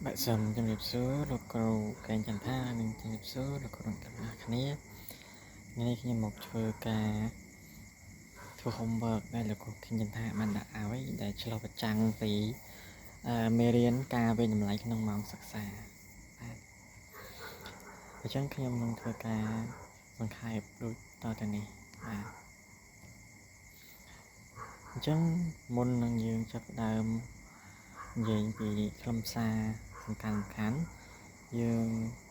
បាទសូមជំរាបសួរលោកគ្រូកែងចន្ទថានិងជំរាបសួរលោកគ្រូទាំងអស់គ្នាថ្ងៃនេះខ្ញុំមកធ្វើការធ្វើ homework ដែលលោកគ្រូកែងចន្ទថាបានដាក់ឲ្យដែលឆ្លុះបញ្ចាំងពីមេរៀនការវាយតម្លៃក្នុងម៉ោងសិក្សាបាទអញ្ចឹងខ្ញុំនឹងធ្វើការសង្ខេបដូចតទៅនេះបាទអញ្ចឹងមុននឹងយើងចាប់ផ្ដើមនិយាយពីខ្លឹមសារសំខាន់សំខាន់យើង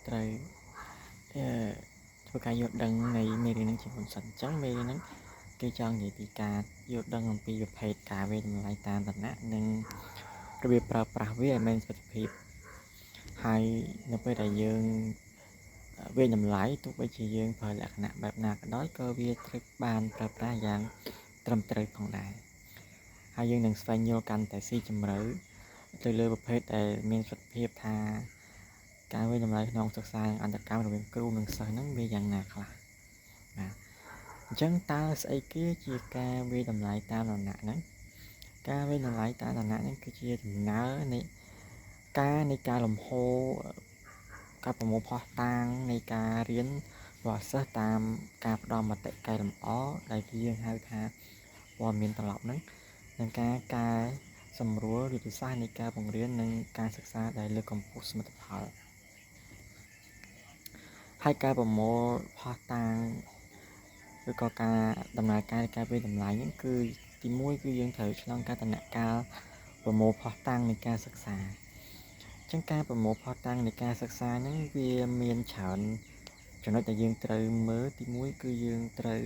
ត្រូវអឺធ្វើការយល់ដឹងនៃមេរៀនហ្នឹងជាមុនសិនអញ្ចឹងមេរៀនហ្នឹងគេចង់និយាយពីការយល់ដឹងអំពីប្រភេទការវាយតម្លៃតាមឋានៈនិងរបៀបប្រើប្រាស់វាឲ្យមានប្រសិទ្ធភាពហើយនៅពេលដែលយើងវាយតម្លៃទោះបីជាយើងប្រើលក្ខណៈបែបណាក៏ដោយក៏វាត្រូវបានប្រើប្រាស់យ៉ាងត្រឹមត្រូវផងដែរហើយយើងនឹងស្វែងយល់កាន់តែស៊ីជម្រៅទៅលើប្រភេទដែលមានប្រសិទ្ធភាពថាការវាយតម្លៃក្នុងសិក្សានិងអន្តរកម្មរវាងគ្រូនិងសិស្សហ្នឹងវាយ៉ាងណាខ្លះបាទអញ្ចឹងតើស្អីគេជាការវាយតម្លៃតាមឋានៈហ្នឹងការវាយតម្លៃតាមឋានៈហ្នឹងគឺជាដំណើរនៃការលំហូរការប្រមូលភស្តុតាងនៃការរៀនរបស់សិស្សតាមការផ្ដល់មតិកែលម្អដែលយើងហៅថាព័ត៌មានត្រឡប់ហ្នឹងនិងការកែសម្រួលយុទ្ធសាស្ត្រនៃការបង្រៀននិងការសិក្សាដែលលើកកម្ពស់សមិទ្ធផលហើយការប្រមូលភស្តុតាងឬក៏ការដំណើរការនៃការវាយតម្លៃហ្នឹងគឺទី1គឺយើងត្រូវឆ្លងកាត់ដំណាក់កាលប្រមូលភស្តុតាងនៃការសិក្សាអញ្ចឹងការប្រមូលភស្តុតាងនៃការសិក្សាហ្នឹងវាមានច្រើនចំណុចដែលយើងត្រូវមើលទី1គឺយើងត្រូវ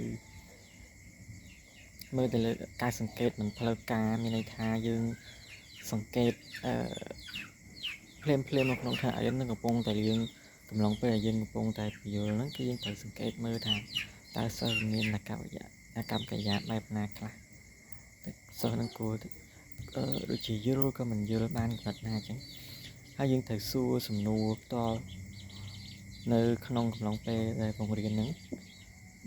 មើលទៅលើការសង្កេតមិនផ្លូវការមានន័យថាយើងសង្កេតអឺភ្លាមភ្លាមនៅក្នុងខណៈរៀននឹងកំពុងតែរៀនកំឡុងពេលដែលយើងកំពុងតែពយល់ហ្នឹងគឺយើងត្រូវសង្កេតមើលថាតើសិស្សមានអាកប្បកិរិយាបែបណាខ្លះសិស្សនឹងគួរដូចជាយល់ក៏មិនយល់បានកម្រិតណាអញ្ចឹងហើយយើងត្រូវសួរសំណួរផ្ទាល់នៅក្នុងកំឡុងពេលដែលបង្រៀនហ្នឹង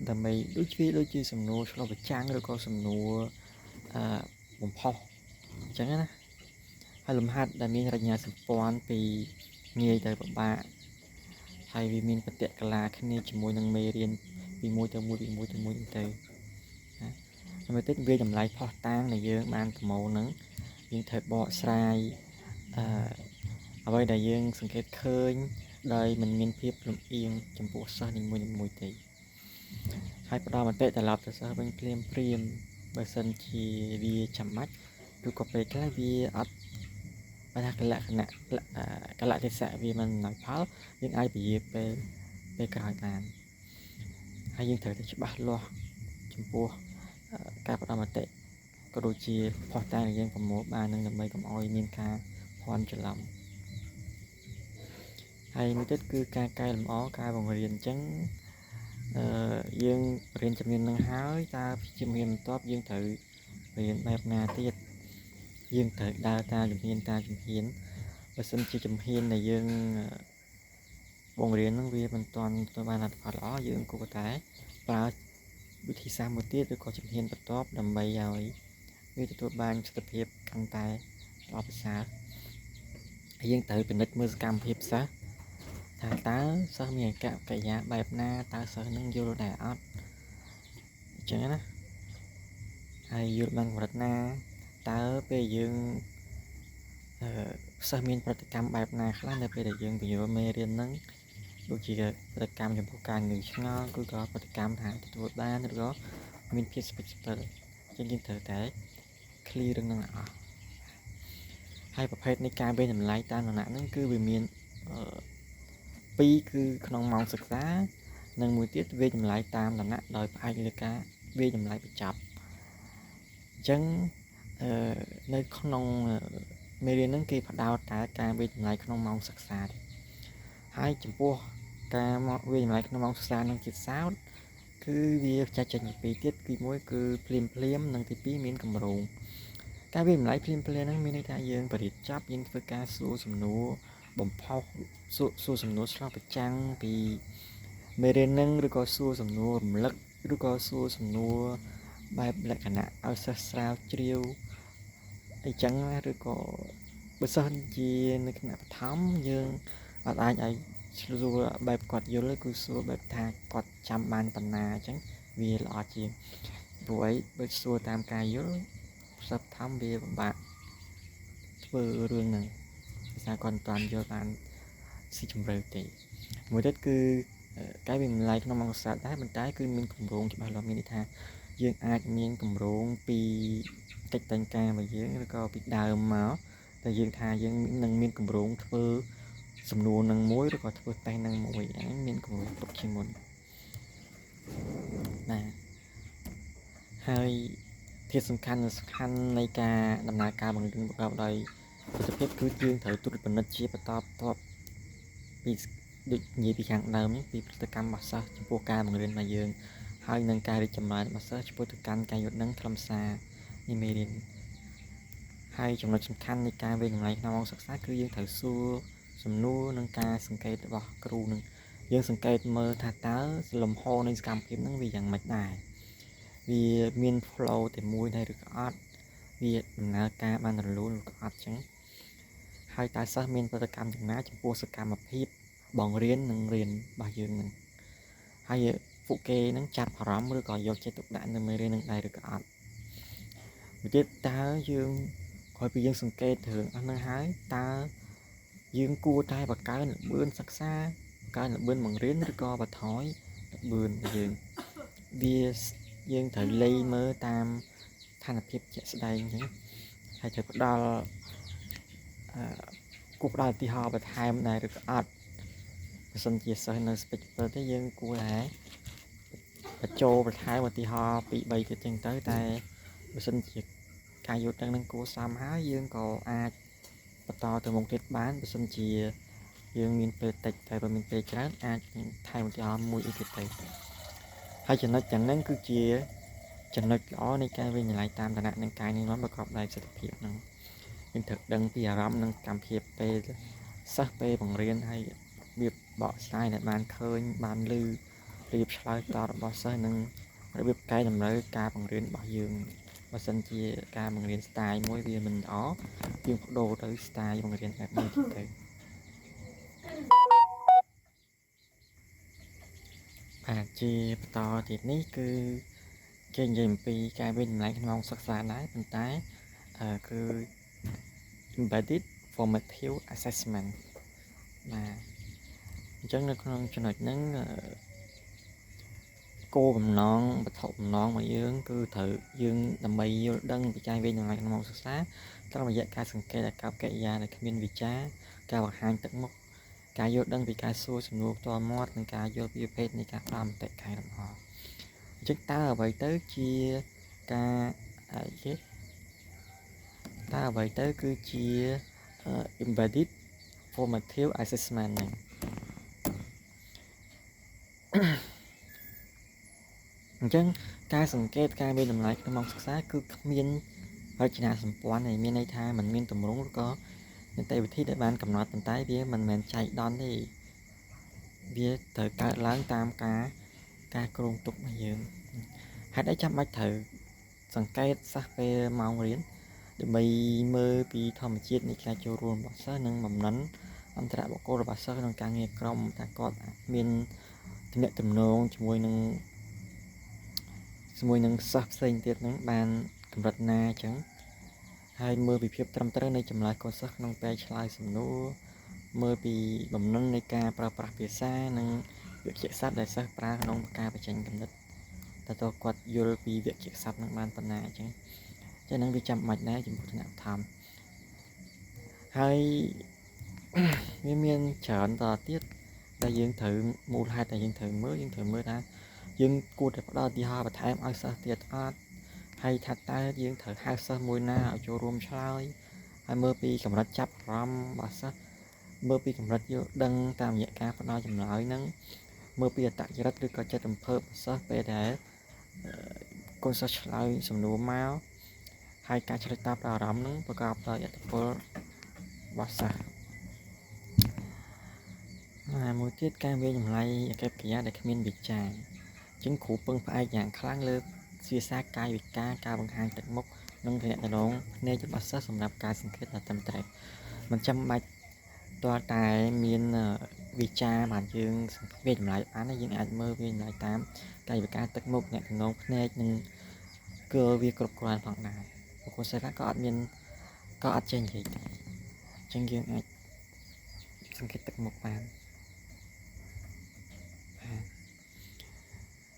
ដើម្បីដូចវាដូចជាសំណួរឆ្លុះបញ្ចាំងឬក៏សំណួរអឺបំផុសអញ្ចឹងណាហើយលំហាត់ដែលមានរចនាសម្ព័ន្ធពីងាយទៅពិបាកហើយវាមានប្រតិកលាគ្នាជាមួយនឹងមេរៀនពីមួយទៅមួយពីមួយទៅមួយទៅណាហើយមួយទៀតវាតម្លៃផុសតាងដែលយើងបានប្រមូលហ្នឹងយើងត្រូវបកស្រាយអឺអ្វីដែលយើងសង្កេតឃើញដោយមិនមានភាពលំអៀងចំពោះសិស្សនីមួយៗទេហើយផ្ដល់មតិត្រឡប់ទៅសិស្សវិញភ្លាមភ្លាមបើសិនជាវាចាំបាច់ឬក៏ពេលខ្លះវាអត់បើថាលក្ខណៈកលៈទេសៈវាមិនណយផលយើងអាចពជាពេលពេលក្រោយបានហើយយើងត្រូវតែច្បាស់លាស់ចំពោះការផ្ដល់មតិក៏ដូចជាភស្តុតាងដែលយើងប្រមូលបាននឹងដើម្បីកុំឲ្យមានការភ័ន្តច្រឡំហើយមួយទៀតគឺការកែលម្អការបង្រៀនអញ្ចឹងអឺយើងរៀនជំនាញនឹងហើយតើជំនាញបន្ទាប់យើងត្រូវរៀនបែបណាទៀតយើងត្រូវដើរតាមជំហានតាមជំហានបើសិនជាជំហានដែលយើងបង្រៀននឹងវាមិនទាន់ទទួលបានលទ្ធផលល្អយើងគួរតែប្រើវិធីសាស្ត្រមួយទៀតឬក៏ជំហានបន្ទាប់ដើម្បីឲ្យវាទទួលបានប្រសិទ្ធភាពកាន់តែល្អប្រសើរហើយយើងត្រូវពិនិត្យមើលសកម្មភាពសិស្សថាតើសិស្សមានអាកប្បកិរិយាបែបណាតើសិស្សនឹងយល់ដែរអត់អញ្ចឹងណាហើយយល់បានកម្រិតណាតើពេលយើងអឺសិស្សមានប្រតិកម្មបែបណាខ្លះនៅពេលដែលយើងពន្យល់មេរៀនហ្នឹងដូចជាប្រតិកម្មចំពោះការងឿងឆ្ងល់ឬក៏ប្រតិកម្មថាទទួលបានឬក៏មានភាពស្ពិចស្ពិលអញ្ចឹងយើងត្រូវតែ clear រឿងហ្នឹងអស់ហើយប្រភេទនៃការវាយតម្លៃតាមឋានៈហ្នឹងគឺវាមានពីរគឺក្នុងម៉ោងសិក្សានិងមួយទៀតវាយតម្លៃតាមឋានៈដោយផ្អែកលើការវាយតម្លៃបញ្ចប់អញ្ចឹងអឺនៅក្នុងមេរៀនហ្នឹងគេផ្ដោតតែការវាយតម្លៃក្នុងម៉ោងសិក្សាទេហើយចំពោះការមកវាយតម្លៃក្នុងម៉ោងសិក្សានឹងជាសោតគឺវាចែកចេញពីពីរទៀតទី1គឺភ្លាមភ្លាមនិងទី2មានកម្រងការវាយតម្លៃភ្លាមភ្លាមហ្នឹងមានន័យថាយើងបរិយាចាប់យើងធ្វើការសួរសំណួរបំផុសសួរសំណួរឆ្លុះបញ្ចាំងពីមេរៀនហ្នឹងឬក៏សួរសំណួររំលឹកឬក៏សួរសំណួរបែបលក្ខណៈឲ្យសិស្សស្រាវជ្រាវអីចឹងណាឬក៏ បើសិនជានៅថ្នាក់បឋមយើងអត់អាចឲ្យសួរបែបគាត់យល់ទេគឺសួរបែបថាគាត់ចាំបានប៉ុណ្ណាអញ្ចឹងវាល្អជាងព្រោះអីបើសួរតាមការយល់សិស្សបឋមវាពិបាកធ្វើរឿងហ្នឹងភាសាគាត់មិនទាន់យល់បានស៊ីជម្រៅទេមួយទៀតគឺការវាតម្លៃក្នុងអង្គសិក្សាដែរប៉ុន្តែគឺមានគម្រោងច្បាស់លាស់មានន័យថាយើងអាចមានគម្រោងពីកិច្ចតែងការរបស់យើងឬក៏ពីដើមមកតែយើងថាយើងនឹងមានគម្រោងធ្វើសំណួរនឹងមួយឬក៏ធ្វើតេស្តនឹងមួយហ្នឹងមានគម្រោងទុកជាមុនណាហើយធាតុសំខាន់សំខាន់នៃការដំណើរការបង្រៀនប្រកបដោយប្រសិទ្ធភាពគឺយើងត្រូវត្រួតពិនិត្យជាបន្តបន្ទាប់ពីដូចនិយាយពីខាងដើមនេះពីព្រឹត្តិកម្មរបស់សិស្សចំពោះការបង្រៀនរបស់យើងហើយនឹងការរីកចម្រើនរបស់សិស្សចំពោះទៅកាន់ការយល់ដឹងខ្លឹមសារនៃមេរៀនហើយចំណុចសំខាន់នៃការវាយតម្លៃក្នុងអង្គសិក្សាគឺយើងត្រូវសួរសំណួរនិងការសង្កេតរបស់គ្រូនឹងយើងសង្កេតមើលថាតើលំហនៃសកម្មភាពហ្នឹងវាយ៉ាងម៉េចដែរវាមាន flow តែមួយដែរឬក៏អត់វាដំណើរការបានរលូនឬក៏អត់ចឹងហើយតើសិស្សមានប្រតិកម្មយ៉ាងណាចំពោះសកម្មភាពបង្រៀននិងរៀនរបស់យើងនឹងហើយពួកគេនឹងចាប់អារម្មណ៍ឬក៏យកចិត្តទុកដាក់នៅមេរៀននឹងដែរឬក៏អត់មួយទៀតតើយើងក្រោយពីយើងសង្កេតរឿងអស់ហ្នឹងហើយតើយើងគួរតែបង្កើនល្បឿនសិក្សាបង្កើនល្បឿនបង្រៀនឬក៏បន្ថយល្បឿនយើងវាយើងត្រូវលៃមើលតាមស្ថានភាពជាក់ស្ដែងអញ្ចឹងហើយត្រូវផ្ដល់គួរផ្ដល់ឧទាហរណ៍បន្ថែមដែរឬក៏អត់បើសិនជាសិស្សនៅស្ពេច7ទេយើងគួរតែបញ្ចូលបន្ថែមឧទាហរណ៍2 3ទៀតចឹងទៅតែបើសិនជាការយល់ដឹងនឹងគួរសមហើយយើងក៏អាចបន្តទៅមុខទៀតបានបើសិនជាយើងមានពេលតិចតែបើមានពេលច្រើនអាចថែមឧទាហរណ៍មួយអីទៀតទៅហើយចំណុចទាំងហ្នឹងគឺជាចំណុចល្អនៃការវិនិច្ឆ័យតាមឋានៈនិងការណែនាំប្រកបដោយប្រសិទ្ធភាពហ្នឹងយើងត្រូវដឹងពីអារម្មណ៍និងកម្មភាពពេលសិស្សពេលបង្រៀនហើយរបៀបបកស្រាយដែលបានឃើញបានឮរបៀបឆ្លើយតបរបស់សិស្សនិងរបៀបកែតម្រូវការបង្រៀនរបស់យើងបើសិនជាការបង្រៀន style មួយវាមិនល្អយើងបដូរទៅ style បង្រៀនបែបមួយទៀតទៅបាទជាបន្តទៀតនេះគឺគេនិយាយអំពីការវិតម្លៃក្នុងសិក្សាដែរប៉ុន្តែគឺ embedded formative assessment បាទអញ្ចឹងនៅក្នុងចំណុចហ្នឹងគោលបំណងវត្ថុបំណងរបស់យើងគឺត្រូវយើងដើម្បីយល់ដឹងពីការវិតម្លៃក្នុងសិក្សាតាមរយៈការសង្កេតអាកប្បកិរិយាដែលគ្មានវិចារការបង្ហាញទឹកមុខការយល់ដឹងពីការសួរសំណួរផ្ទាល់មាត់និងការយល់ពីប្រភេទនៃការផ្ដល់មតិកែលម្អអញ្ចឹងតើអ្វីទៅជាការអីគេតើអ្វីទៅគឺជា embedded formative assessment ហ្នឹងអញ្ចឹងការសង្កេតការវាយតម្លៃក្នុងម៉ោងសិក្សាគឺគ្មានរចនាសម្ព័ន្ធទេមានន័យថាมันមានទម្រង់ឬក៏នីតិវិធីដែលបានកំណត់ប៉ុន្តែវាមិនមែនចៃដន្យទេវាត្រូវកើតឡើងតាមការគ្រោងទុករបស់យើងហេតុអីចាំបាច់ត្រូវសង្កេតសិស្សពេលម៉ោងរៀនដើម្បីមើលពីធម្មជាតិនៃការចូលរួមរបស់សិស្សនិងបំណិនអន្តរបុគ្គលរបស់សិស្សក្នុងការងារក្រុមថាគាត់មានទំនាក់ទំនងជាមួយនឹងសិស្សផ្សេងទៀតហ្នឹងបានកម្រិតណាអញ្ចឹងហើយមើលពីភាពត្រឹមត្រូវនៃចម្លើយកូនសិស្សក្នុងពេលឆ្លើយសំណួរមើលពីបំណិននៃការប្រើប្រាស់ភាសានិងវិទ្យាសាស្ត្រដែលសិស្សប្រើក្នុងការបញ្ចេញគំនិតតើគាត់យល់ពីវិទ្យាសាស្ត្រនឹងបានប៉ុណ្ណាអញ្ចឹងចឹងហ្នឹងវាចាំបាច់ដែរចំពោះថ្នាក់បឋមហើយវាមានច្រើនតទៀតដែលយើងត្រូវមូលហេតុដែលយើងត្រូវមើលថាយើងគួរតែផ្ដល់ឧទាហរណ៍បន្ថែមឲ្យសិស្សទៀតអត់ហើយថាតើយើងត្រូវហៅសិស្សមួយណាឲ្យចូលរួមឆ្លើយហើយមើលពីកម្រិតចាប់អារម្មណ៍របស់សិស្សមើលពីកម្រិតយល់ដឹងតាមរយៈការផ្ដល់ចម្លើយហ្នឹងមើលពីអត្តចរិតឬក៏ចិត្តរំភើបសិស្សពេលដែលកូនសិស្សឆ្លើយសំណួរមកហើយការឆ្លើយតបដល់អារម្មណ៍ហ្នឹងប្រកបដោយឥទ្ធិពលរបស់សិស្សមួយទៀតការវាយតម្លៃអាកប្បកិរិយាដែលគ្មានវិចារអញ្ចឹងគ្រូពឹងផ្អែកយ៉ាងខ្លាំងលើភាសាកាយវិការការបង្ហាញទឹកមុខនិងទំនាក់ទំនងភ្នែករបស់សិស្សសម្រាប់ការសង្កេតដ៏ត្រឹមត្រូវ មិនចាំបាច់ទាល់តែមានវាចាបានយើងវាចម្លើយបានយើងអាចមើលវាចម្លើយតាមកាយវិការទឹកមុខអ្នកតំណងភ្នែកនិងគឺវាគ្រប់គ្រាន់ផងដែរបុគ្គលសិស្សក៏អត់មានក៏អត់ចេះនិយាយទេអញ្ចឹងយើងអាចសង្កេតទឹកមុខបានបាទ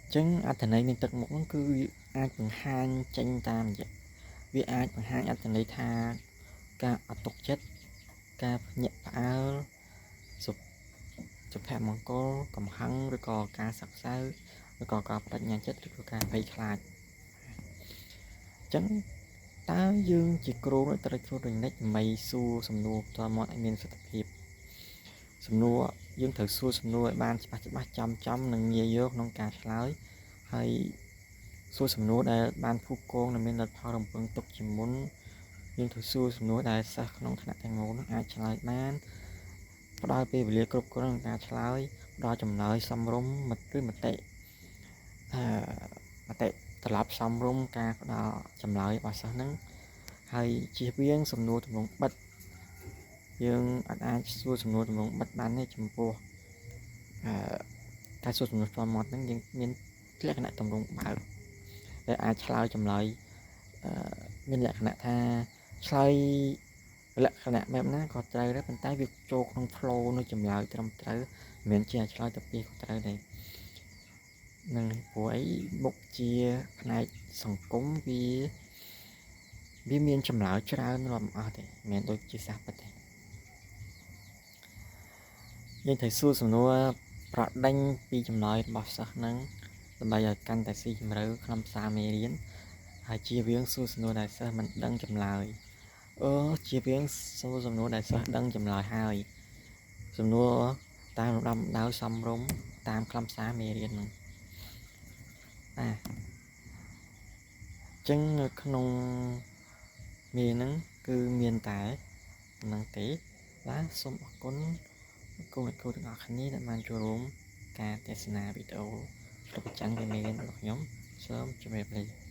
អញ្ចឹងអត្ថន័យនៃទឹកមុខហ្នឹងគឺអាចបង្ហាញចេញតាមរយៈវាអាចបង្ហាញអត្ថន័យថាការអត់ទុកចិត្តការភ្ញាក់ផ្អើលសុភមង្គលកំហឹងឬក៏ការសោកសៅឬក៏ការបដិញ្ញាចិត្តឬក៏ការភ័យខ្លាចអញ្ចឹងតើយើងជាគ្រូត្រូវធ្វើដូចម្តេចដើម្បីសួរសំណួរផ្ទាល់មាត់ឲ្យមានប្រសិទ្ធភាពសំណួរយើងត្រូវសួរសំណួរឲ្យបានច្បាស់ច្បាស់ចំចំនិងងាយយល់ក្នុងការឆ្លើយហើយសួរសំណួរដែលបានផ្គូផ្គងនិងមានលទ្ធផលរំពឹងទុកជាមុនយើងត្រូវសួរសំណួរដែលសិស្សក្នុងថ្នាក់ទាំងមូលនឹងអាចឆ្លើយបានផ្ដល់ពេលវេលាគ្រប់គ្រាន់ក្នុងការឆ្លើយផ្ដល់ចម្លើយសមរម្យមតិឬមតិអឺមតិត្រឡប់សមរម្យការផ្ដល់ចម្លើយរបស់សិស្សហ្នឹងហើយជៀសវាងសំណួរទម្រង់បិទយើងអាចសួរសំណួរទម្រង់បិទបានទេចំពោះអឺការសួរសំណួរផ្ទាល់មាត់ហ្នឹងយើងមានលក្ខណៈទម្រង់បើកដែលអាចឆ្លើយចម្លើយអឺមានលក្ខណៈថាឆ្លើយលក្ខណៈបែបណាក៏ត្រូវដែរប៉ុន្តែវាចូលក្នុង flow នៅចម្លើយត្រឹមត្រូវមិនមែនជាឆ្លើយទៅពីក៏ត្រូវដែរនឹងព្រោះអីមុខជាផ្នែកសង្គមវាមានចម្លើយច្រើនរាប់មិនអស់ទេមិនមែនដូចជាសាស្ត្រពិតទេយើងត្រូវសួរសំណួរប្រដេញពីចម្លើយរបស់សិស្សហ្នឹងដើម្បីឲ្យកាន់តែស៊ីជម្រៅក្នុងសារមេរៀនហើយជៀសវាងសួរសំណួរដែលសិស្សមិនដឹងចម្លើយជៀសវាងសួរសំណួរដែលសិស្សដឹងចម្លើយហើយសំណួរតាមលំដាប់ដោយសមរម្យតាមខ្លឹមសារមេរៀនហ្នឹងបាទអញ្ចឹងនៅក្នុងមេហ្នឹងគឺមានតែហ្នឹងទេបាទសូមអរគុណគូអ្នកគ្រូទាំងអស់គ្នាដែលបានចូលរួមការទស្សនាវីដេអូឆ្លុះបញ្ចាំងពីមេរៀនរបស់ខ្ញុំសូមជម្រាបលា។